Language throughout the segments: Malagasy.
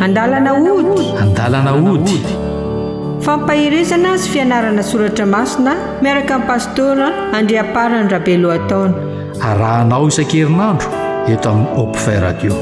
Andalana hody. Andalana hody. Fampaherezana sy fianarana soratra masina miaraka amin'ny pastora Andriamparany Rabelohataona. Arahanao isan-kerinandro eto amin'ny Hopfay Radio.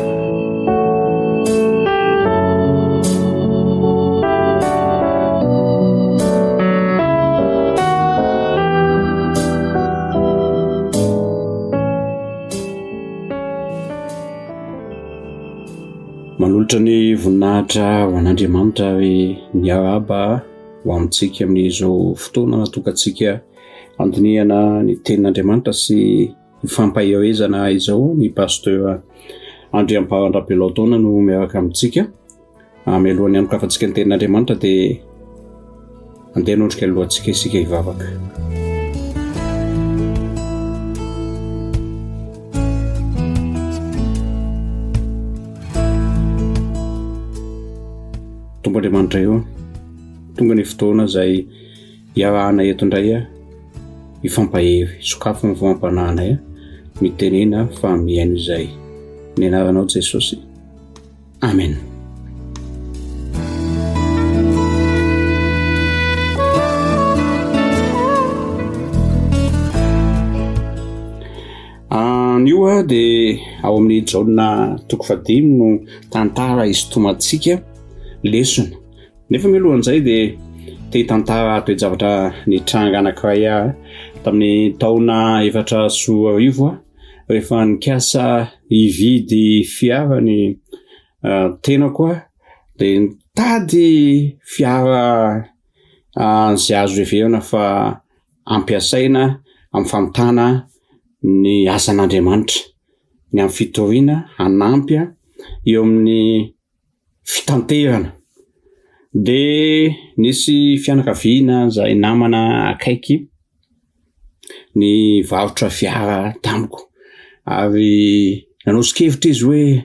Manolotra ny voninahitra ho an'Andriamanitra ary miarahaba ho amintsika amin'izao fotoana natokantsika handinihana ny tenin'Andriamanitra sy hifampaherezana izao ny pasteur Andriamparandrabelotaona no miaraka amintsika. Mialohan'ny hanokafantsika ny tenin'Andriamanitra dia andeha hanondrika ny lohantsika isika hivavaka. Tompo Andriamanitra eo, tonga ny fotoana izay hiarahana eto indray a, hifampahery, sokafo ny voam-panahinay a, mitenena fa mihaino izay. Ny anaranao Jesosy. Amen. Anio dia ao amin'ny Jaona toko fahadimy no tantara isintomantsika lesona. Nefa mialohan'izay dia te hitantara toe-javatra nitranga anankiray aho tamin'ny taona 2004 Rehefa nikasa hividy fiara ny tenako aho dia nitady fiara izay azo heverina fa ampiasaina amin'ny famitana ny asan'Andriamanitra, ny amin'ny fitoriana hanampy eo amin'ny fitanterana. Dia nisy fianakaviana izay namana akaiky nivarotra fiara tamiko ary nanoso-kevitra izy hoe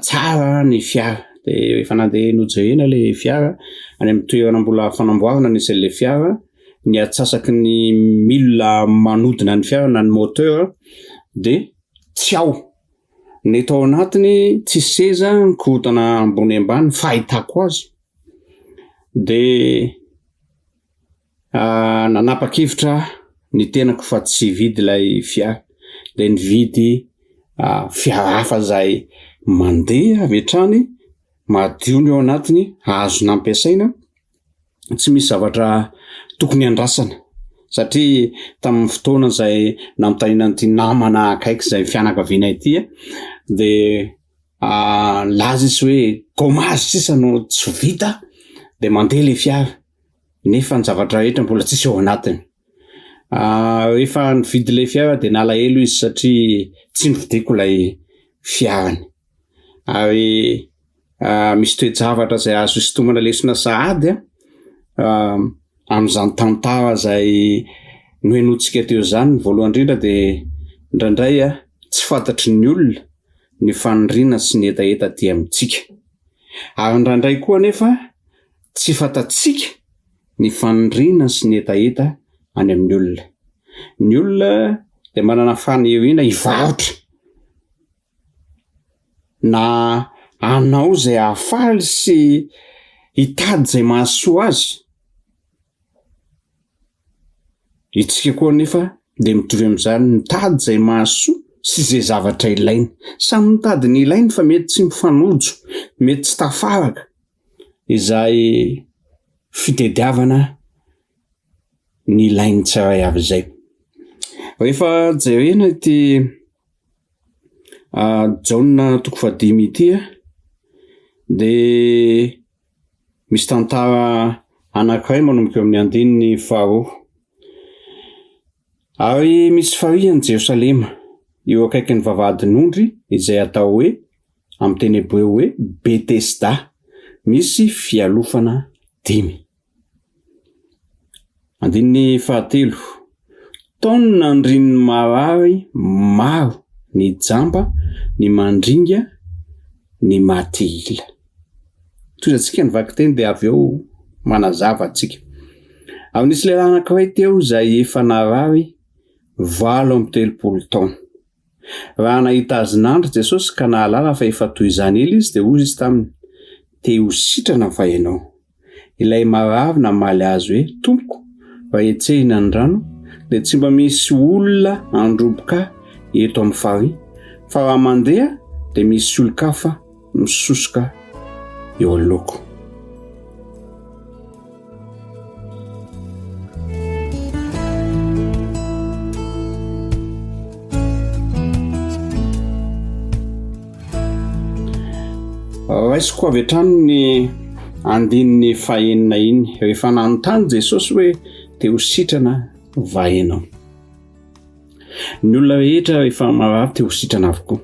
tsara ny fiara. Dia rehefa nandeha nojerena ilay fiara, any amin'ny toerana mbola fanamboarana nisy an'ilay fiara, ny antsasaky ny milina manodina ny fiara na ny moteur dia tsy ao. Ny tao anatiny tsisy seza, mikorontana ambony ambany ny fahitako azy. De nanapa-kevitra ny tenako fa tsy hividy ilay fiara, de nividy fiara hafa izay mandeha avy hatrany, madio ny ao anatiny, azo nampiasaina. tsy misy zavatra tokony andrasana satria tamin'ny fotoana izay nanontaniana an'ity namana akaiky izay fianakaviana ity de nilaza izy hoe gommage sisa no tsy vita de mandeha le fiara nefa ny zavatra rehetra mbola tsisy ao anatiny. Rehefa nividy ilay fiara de nalahelo izy satria tsy novidiako ilay fiarany ary Misy toe-javatra izay azo isintomana lesona sahady amin'izany tantara izay nohenointsika teo izany. Ny voalohany indrindra dia indraindray tsy fantatry ny olona ny faniriana sy ny hetaheta aty amintsika. Ary indraindray koa anefa tsy fantatsika ny faniriana sy ny hetaheta any amin'ny olona. Ny olona dia manana faniriana hivarotra. na hanao izay hahafaly sy hitady izay mahasoa azy. Isika koa anefa dia mitovy amin'izany, mitady izay mahasoa sy izay zavatra ilaina. Samy mitady ny ilainy fa mety tsy mifanojo, mety tsy tafaraka izay fitediavana ny ilain'ny tsirairay avy izay. Rehefa jerena ity Jaona toko fahadimy ity dia misy tantara anankiray manomboka eo amin'ny andininy faharoa. Ary misy farihy any Jerosalema, eo akaikin'ny vavahadin'ondry izay atao hoe amin'ny teny hebreo hoe Betesda, misy fialofana dimy. Andininy fahatelo, Taonina andrin'ny marary maro, ny jamba, ny mandringa, ny maty ila. Tohizantsika ny vakiteny dia avy eo manazava antsika. Ary nisy lehilahy anankiray teo izay efa narary 38 taona. Raha nahita azy nandry Jesosy ka nahalala fa efa toy izany ela izy dia hoy izy taminy. Te ho sitrana va ianao? Ilay marary namaly azy hoe, Tompoko, raha hetsehina ny rano, dia tsy mba misy olona handroboka ahy eto amin'ny farihy, fa raha mandeha dia misy olon-kafa misosoka eo anoloako. Raisiko avy hatrany ny andininy fahenina iny rehefa nanontany Jesosy hoe te ho sitrana va ianao. Ny olona rehetra rehefa marary te ho sitrana avokoa.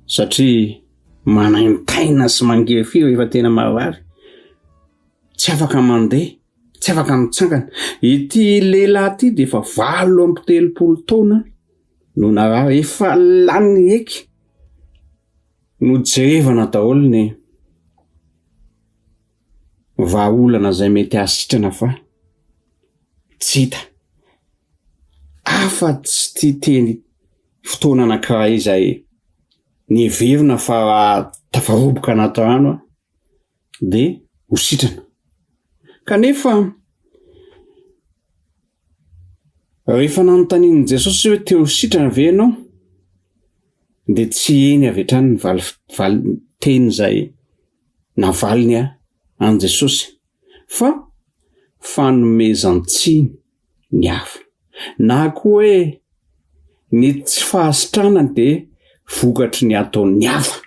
Satria manaintaina sy mangirifiry rehefa tena marary. Tsy afaka mandeha, tsy afaka mitsangana. Ity lehilahy ity dia efa 38 taona no narary, efa lany heky. Nojerevana daholo ny vahaolana izay mety hahasitrana fa tsy hita. Afa-tsy ity teny fotoana anankiray izay niheverina fa raha tafaroboka anaty rano aho dia ho sitrana. Kanefa rehefa nanontanian'i Jesosy hoe te ho sitrana ve ianao? Dia tsy eny avy hatrany ny valin-teny izay navaliny an'i Jesosy fa fanomezan-tsiny ny hafa. Na koa hoe ny tsy fahasitranany dia vokatry ny ataon'ny hafa.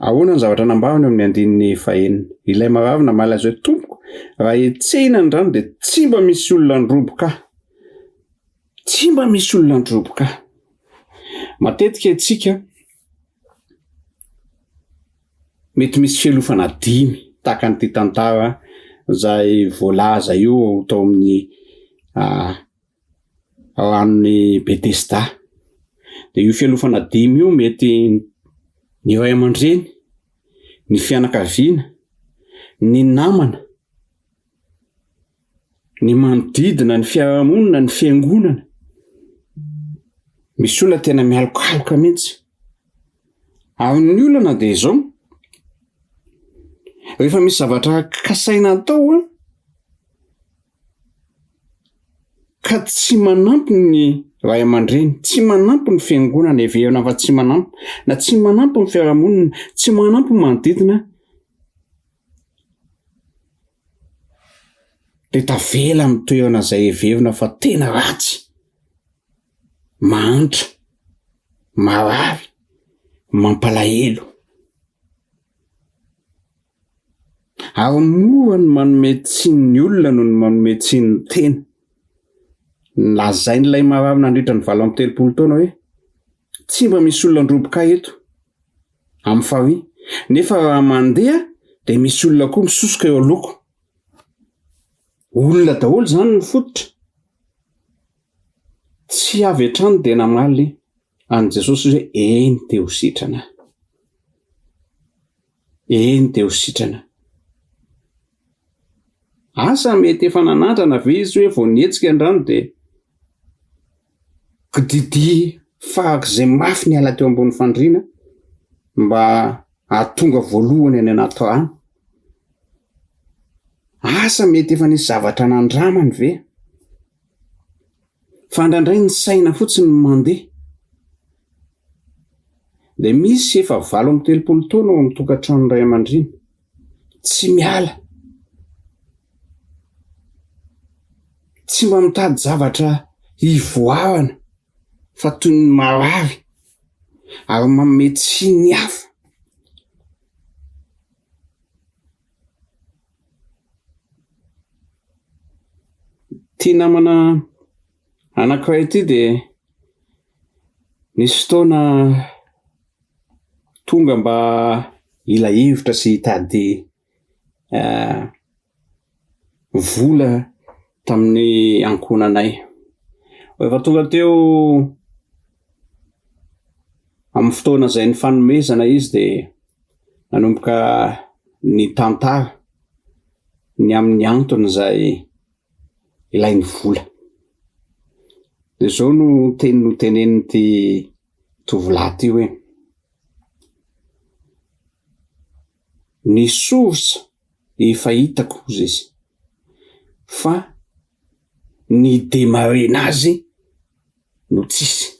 Ahoana ny zavatra nambarany eo amin'ny andininy fahenina? Ilay marary namaly azy hoe, Tompoko, raha hetsehina ny rano dia tsy mba misy olona handroboka ahy. Tsy mba misy olona handroboka ahy. Matetika isika mety misy fialofana dimy tahaka an'ity tantara izay voalaza io tao amin'ny ranon'i Betesda. Dia io fialofana dimy io mety ny ray aman-dreny, ny fianakaviana, ny namana, ny manodidina, ny fiarahamonina, ny fiangonana. Misy olona tena mialokaloka mihitsy. Ary ny olana dia izao, rehefa misy zavatra kasaina atao an, Ka tsy manampy ny ray aman-dreny, tsy manampy ny fiangonana, heverina fa tsy manampy, na tsy manampy ny fiarahamonina, tsy manampy ny manodidina, dia tavela amin'ny toerana izay heverina fa tena ratsy, mahantra, marary, mampalahelo. Ary mora ny manome tsiny ny olona noho ny manome tsiny ny tena. Lazain'ilay marary nandritra ny 38 taona hoe, Tsy mba misy olona handroboka ahy eto amin'ny farihy, nefa raha mandeha dia misy olona koa misosoka eo alohako. Olona daholo izany no fototra. Tsy avy hatrany dia namaly an'i Jesosy izy hoe, Eny, te ho sitrana aho. Eny dia ho sitrana. Asa mety efa nanandrana ve izy hoe vao nihetsika ny rano dia kididia farak'izay mafy niala teo ambony fandriana mba hahatonga voalohany any anaty rano. Asa mety efa nisy zavatra nandramany ve? Fa indraindray ny saina fotsiny no mandeha. Dia misy efa 38 taona ao amin'ny tokantranon'ny ray aman-dreny, tsy miala, tsy mba mitady zavatra hivoarana fa toy ny marary ary manome tsiny ny hafa. Ity namana anankiray ity dia nisy fotoana tonga mba hila hevitra sy hitady vola tamin'ny ankohonanay. Rehefa tonga teo amin'ny fotoana izay nifanomezana izy dia nanomboka nitantara ny amin'ny antony izay ilainy vola. Dia izao no teny notenenin'ity. tovolahy ity hoe, Ny source efa hitako hozy izy fa ny demarrer azy no tsisy.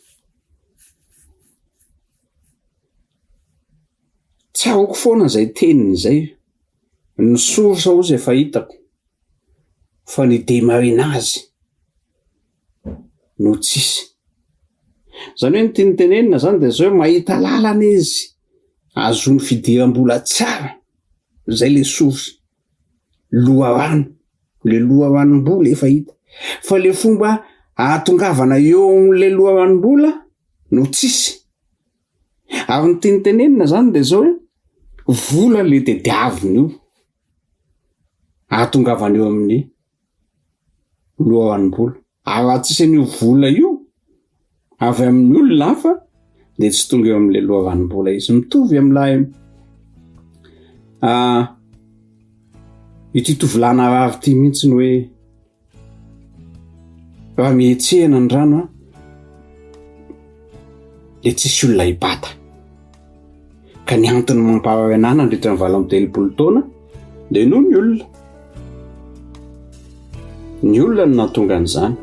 Tsaroako foana izay teniny izay, ny source hozy efa hitako fa ny demarrer azy no tsisy. Zany hoe ny tiany tenenina zany de zao hoe mahita lalana izy ahazoany fidiram-bola tsara, zay le source, loharano, le loharanom-bola efa hita, fa le fomba ahatongavana eo am'le loharanom-bola no tsisy. Ary ny tiany tenenina zany de zao hoe vola le tediaviny io ahatongavana eo amin'ny loharanom-bola. Ary raha tsisy an'io vola io avy amin'ny olona hafa dia tsy tonga eo amin'ilay loharanom-bola izy. Mitovy amin'ilay ah, ity tovolahy narary ity mihitsy ny hoe raha mihetsehana ny rano a dia tsisy olona hibata. Ka ny antony mampaharary anah nandritra ny 38 taona dia noho ny olona. Ny olona no nahatonga an'izany.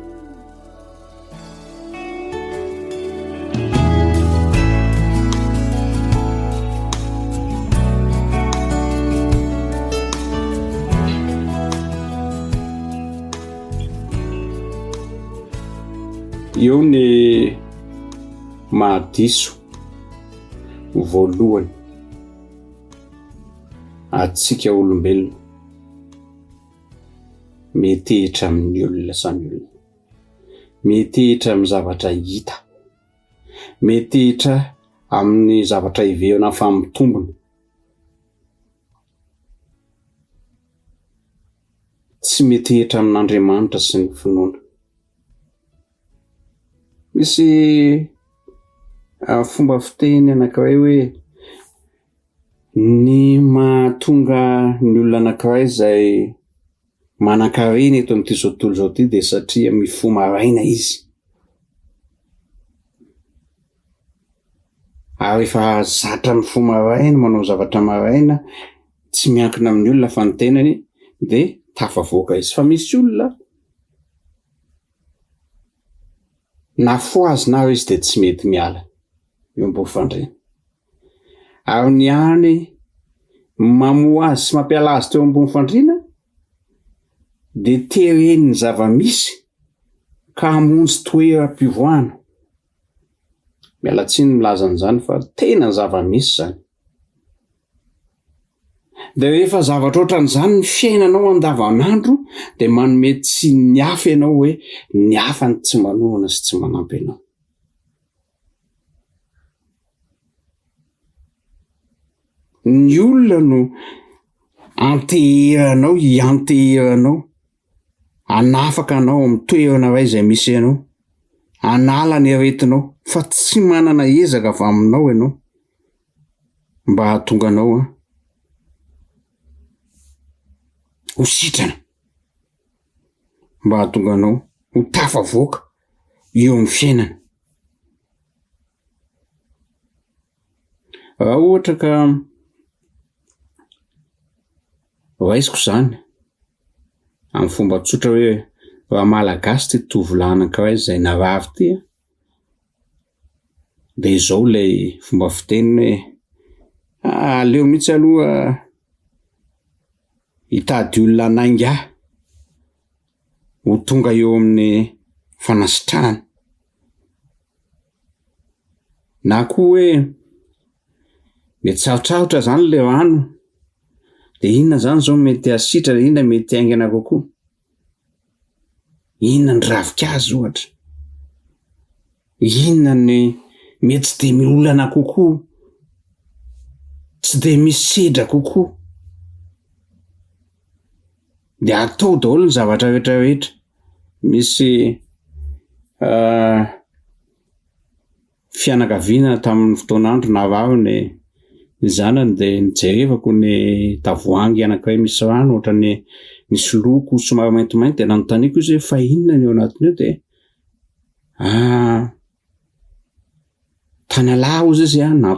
Eo ny mahadiso voalohany antsika olombelona metehitra amin'ny olona samy olona, metehitra amin'ny zavatra hita, metehitra amin'ny zavatra heverina fa mitombina. Tsy metehitra amin'Andriamanitra sy ny finoana. Misy fomba fiteny anankiray hoe ny mahatonga ny olona anankiray izay manankarena eto amin'ity izao tontolo izao ity dia satria mifoha maraina izy. Ary efa zatra mifoha maraina, manao zavatra maraina, tsy miankina amin'ny olona fa ny tenany dia tafavoaka izy. Fa misy olona na fohazina ary izy dia tsy mety miala eo ambony fandriana. Ary ny hany mamoha azy sy mampiala azy teo ambony fandriana dia teren'ny zava-misy ka hamonjy toeram-pivoahana. Miala tsiny milaza an'izany fa tena zava-misy izany. Dia rehefa zavatra ohatran'izany ny fiainanao andavanandro dia manome tsiny ny hafa ianao hoe ny hafa no tsy manohana sy tsy manampy anao. Ny olona no anteheranao, ianteheranao hanafaka anao amin'ny toerana iray izay misy anao, hanala ny aretinao fa tsy manana ezaka avy aminao ianao mba hahatonga anao an ho sitrana, mba hahatonga anao ho tafavoaka eo amin'ny fiainana. Raha ohatra ka raisiko izany amin'ny fomba tsotra hoe raha malagasy ity tovolahy anankiray izay narary ity an, de izao ilay fomba fiteniny hoe aleo mihitsy aloha hitady olona hanainga ahy ho tonga eo amin'ny fanasitranana. Na koa hoe mety sarotrarotra zany le rano de inona zany zao mety hasitrana, inona mety haingana kokoa? Inona ny ravinkazo ohatra? Inona ny mety tsy de miolana kokoa, tsy de misy sedra kokoa? De atao daholo ny zavatra rehetra rehetra, misy fianakaviana tamin'ny fotoan'andro nahavavy ny ny zanany de nijerevako ny tavoahangy anankiray misy rano ohatran'ny misy loko somary maintimainty de nanontaniako izy hoe fa inona ny ao anatiny ao de. Tanalahy hozy izy an, na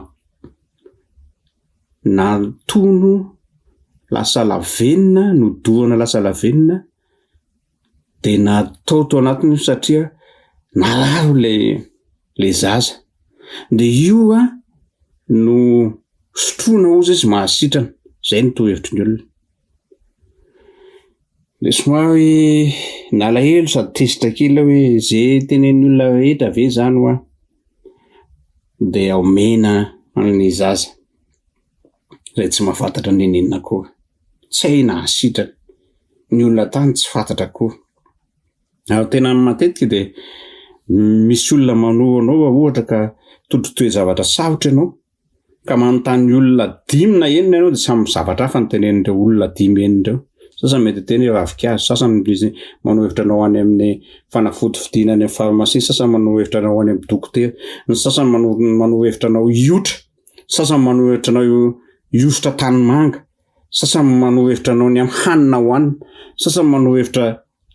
natono lasa lavenona, nodorana lasa lavenona, de natao tao anatiny io satria narary le le zaza. De io an no sotroina hozy izy mahasitrana, zay no torohevitry ny olona. De somary nalahelo sady tezitra kely aho hoe ze tenenin'ny olona rehetra ve zany hoa de omena an'ny zaza zay tsy mahafantatra n'inon'inona akory, tsy hay na hasitrana, ny olona tany tsy fantatra akory. Ary tena matetika de misy olona manoro anao raha ohatra ka tojo toe-javatra sarotra ianao Ka manontany olona dimy na enina ianao dia samy zavatra hafa no tenenin'ireo olona dimy enina ireo. Sasany mety hiteny hoe ravinkazo, sasany misy manoro hevitra anao any amin'ny fanafody vidiana any amin'ny pharmacie, sasany manoro hevitra anao any amin'ny dokotera, ny sasany manoro manoro hevitra anao hiotra, sasany manoro hevitra anao hiosotra tanimanga, sasany manoro hevitra anao ny amin'ny hanina hohanina, sasany manoro hevitra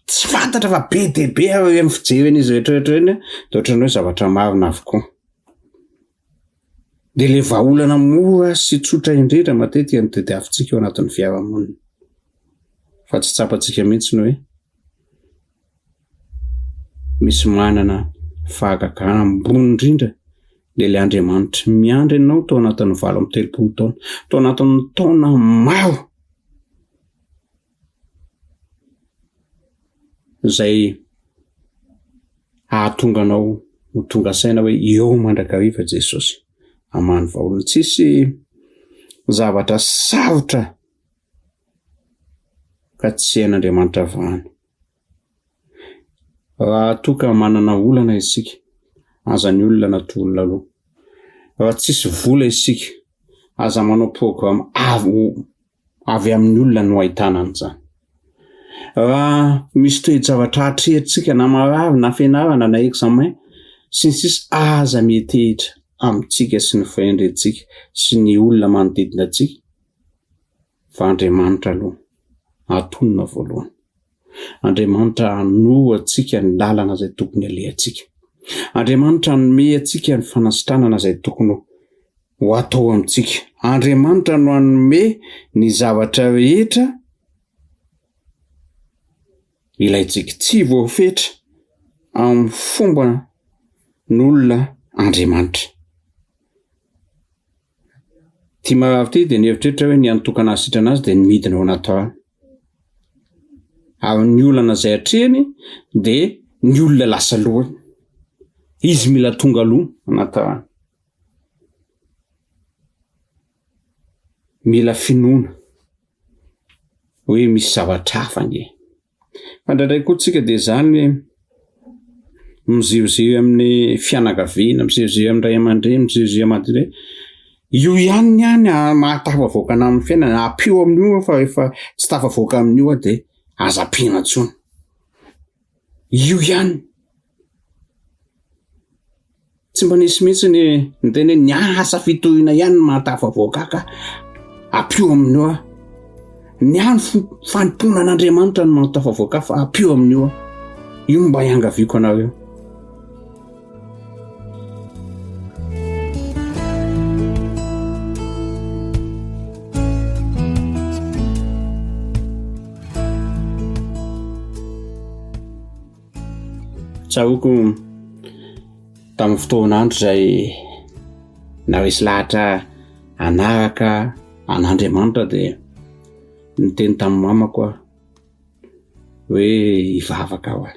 tsy fantatra fa be dia be ary amin'ny fijery an'izy rehetra rehetra ireny dia ohatran'ny hoe zavatra marina avokoa. Dia ilay vahaolana mora sy tsotra indrindra matetika no tadiavintsika ao anatin'ny fiarahamonina. Fa tsy tsapantsika mihitsy ny hoe misy manana fahagagana ambony indrindra dia ilay Andriamanitra miandry anao tao anatin'ny 38 taona, tao anatin'ny taona maro. Izay hahatonga anao ho tonga saina hoe eo mandrakariva Jesosy hamaha ny vahaolana. Tsisy zavatra sarotra ka tsy hain'Andriamanitra vahana. Raha toa ka manana olana isika, aza ny olona natoro aloha. Raha tsisy vola isika, aza manao programme avy Avy amin'ny olona no ahitana an'izany. Raha misy toe-javatra atrehintsika na marary na fianarana na examen sy ny sisa aza mietehitra amintsika sy ny fahendrentsika sy ny olona manodidina antsika fa Andriamanitra aloha atonina voalohany. Andriamanitra hanoro antsika ny lalana izay tokony alehantsika. Andriamanitra hanome antsika ny fanasitranana izay tokony ho atao amintsika. Andriamanitra no hanome ny zavatra rehetra ilaintsika. Tsy voafetra amin'ny fomba n'olona Andriamanitra. Ity marary ity dia nieritreritra hoe ny antokana hahasitrana azy dia ny midina ao anaty rano. Ary ny olana izay atrehiny dia ny olona lasa alohany. Izy mila tonga aloha anaty rano. Mila finoana hoe misy zavatra hafa ange. Fa indraindray koa tsika dia izany mizihoziho amin'ny fianakaviana, mizihoziho amin'ny ray aman-dreny, mizihoziho amin'ny hoe io ihany ny any mahatafavoaka anah amin'ny fiainana, ampio amin'io aho fa rehefa tsy tafavoaka amin'io aho dia aza ampiana intsony. Io ihany. Tsy mba nisy mihitsy ny niteny hoe ny asa fitohina ihany no mahatafavoaka ahy ka ampio amin'io aho. Ny ahy ny fanompoana an'Andriamanitra no mahatafavoaka ahy fa ampio amin'io aho. Io no mba iangaviako anareo. Tsaroako tamin'ny fotoan'andro izay naresy lahatra hanaraka an'Andriamanitra dia niteny tamin'ny mamako aho hoe hivavaka aho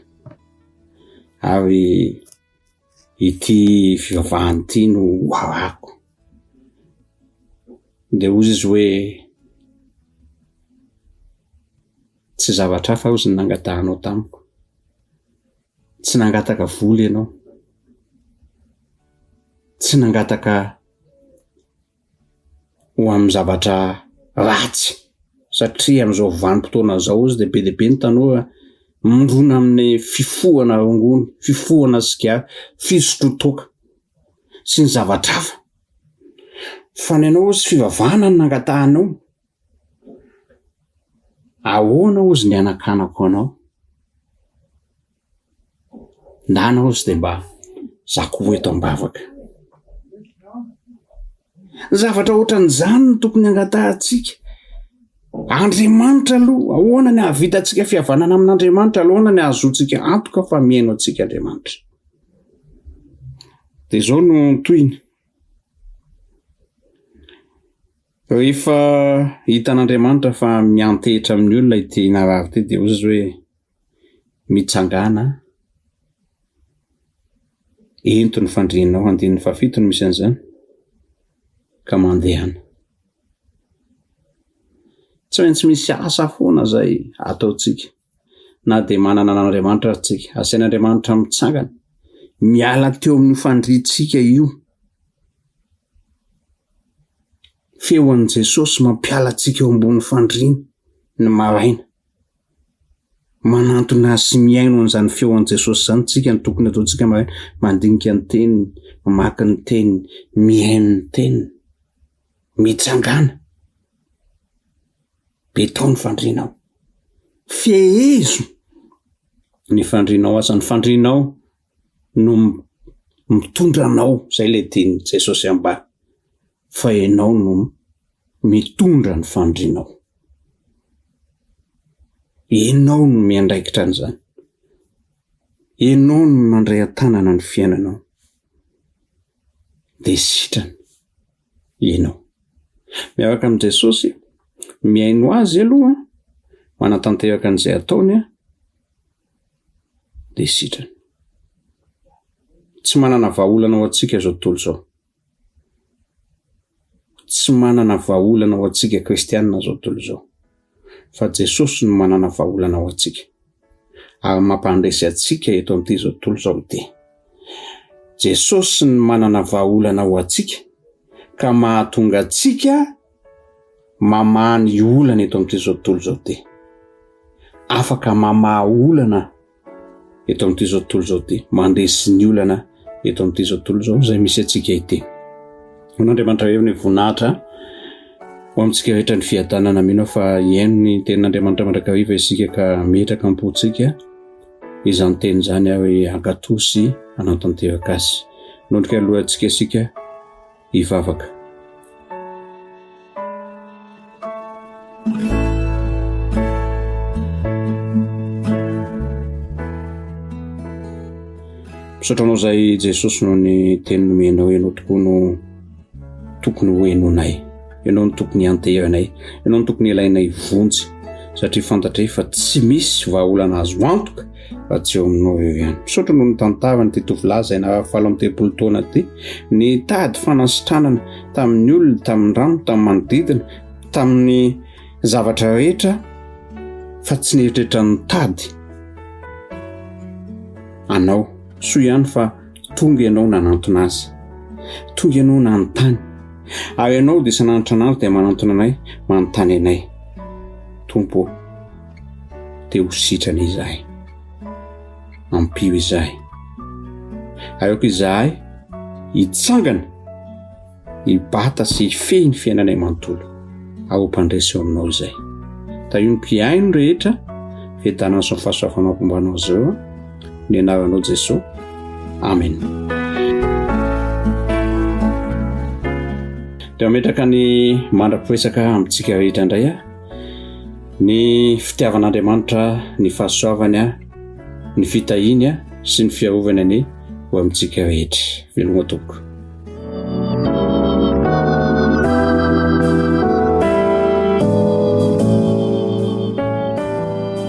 ary ity fivavahana ity no ho arahako. Dia hoy izy hoe Tsy zavatra hafa hozy ny nangatahanao tamiko. Tsy nangataka vola ianao. Tsy nangataka ho amin'ny zavatra ratsy satria amin'izao vanim-potoana izao hozy dia be dia be ny tanora mirona amin'ny fifohana rongony, fifohana sigara, fisotroan-toaka sy ny zavatra hafa. Fa ny anao hozy fivavahana no nangatahanao. Ahoana hozy ny hanakanako anao? Ndana hozy dia mba za koa eto am-bavaka. Zavatra ohatran'izany no tokony angatahantsika. Andriamanitra aloha, ahoana ny hahavitantsika fihavanana amin'Andriamanitra, aloha ahoana ny hahazoantsika antoka fa mihaino antsika Andriamanitra. Dia izao no tohiny. Rehefa hitan'Andriamanitra fa miantehitra amin'ny olona ity narary ity dia hoy izy hoe mitsangàna, ento ny fandrianao, andininy fahafito no misy an'izany, ka mandehana. Tsy maintsy misy asa foana izay ataontsika na dia manana an'Andriamanitra ary tsika. Asain'Andriamanitra mitsangana, miala teo amin'io fandriantsika io. Feon'i Jesosy mampiala antsika eo ambony fandriana ny maraina. Manantona sy mihaino an'izany feon'i Jesosy izany tsika ny tokony ataontsika maraina, mandinika ny teniny, mamaky ny teniny, mihaino ny teniny. Mitsangàna. Betao ny fandrianao. Fehezo ny fandrianao aza ny fandrianao no mitondra anao, zay le tenin'i Jesosy ambany, fa ianao no mitondra ny fandrianao. Ianao no miandraikitra an'izany. Ianao no mandray an-tanana ny fiainanao. Dia sitrana ianao. Miaraka amin'i Jesosy, mihaino Azy aloha, manatanteraka an'izay ataony dia sitrana. Tsy manana vahaolana ho antsika izao tontolo izao. Tsy manana vahaolana ho antsika kristianina izao tontolo izao. Fa Jesosy no manana vahaolana ho antsika. Ary mampandresy antsika eto amin'ity izao tontolo izao ity. Jesosy no manana vahaolana ho antsika ka mahatonga antsika mamaha ny olana eto amin'ity izao tontolo izao ity. Afaka mamaha olana eto amin'ity izao tontolo izao ity, mandresy ny olana eto amin'ity izao tontolo izao izay misy antsika ity. Ho an'Andriamanitra eo ny voninahitra, ho amintsika rehetra ny fiadanana. Mino aho fa hihaino ny tenin'Andriamanitra mandrakariva isika ka hametraka am-pontsika izany teny izany ary hankatò sy hanatanteraka azy. Nondrika alohantsika isika hivavaka. Misaotra anao izay Jesosy noho ny teny nomenao, ianao tokoa no tokony ho henonay, ianao no tokony hianteheranay, ianao no tokony ilainay vonjy satria fantatray fa tsy misy vahaolana azo antoka raha tsy eo aminao eo ihany. Misaotra noho ny tantaran'ity tovolahy izay naha 38 taona ity, nitady fanasitranana tamin'ny olona, tamin'ny rano, tamin'ny manodidina, tamin'ny zavatra rehetra fa tsy nieritreritra nitady anao. Soa ihany fa tonga ianao nanantona azy. Tonga ianao nanontany. Ary ianao dia isan'andro isan'andro dia manantona anay, manontany anay. Tompo ô, te ho sitrana izahay. Ampio izahay. Ary aoka izahay hitsangana, hibata sy hifehy ny fiainanay manontolo, ary ho mpandresy eo aminao izay. Tahio ny mpihaino rehetra, fiadanana sy ny fahasoavanao hombanao azy ireo, ny anaranao Jesoa. Amen. Dia mametraka ny mandra-piresaka amintsika rehetra indray aho. Ny fitiavan'Andriamanitra, ny fahasoavany, ny fitahiany sy ny fiarovany anie ho amintsika rehetra. Veloma tompoko.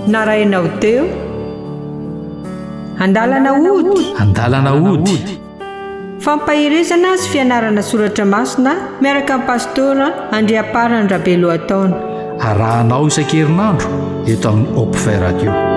Narahinao teo Andalana ody. Andalana ody. Fampaherezana sy fianarana soratra masina miaraka amin'ny Pastora Andriamparany Rabelohataona. Arahanao isan-kerinandro eto amin'ny Hopfait Radio.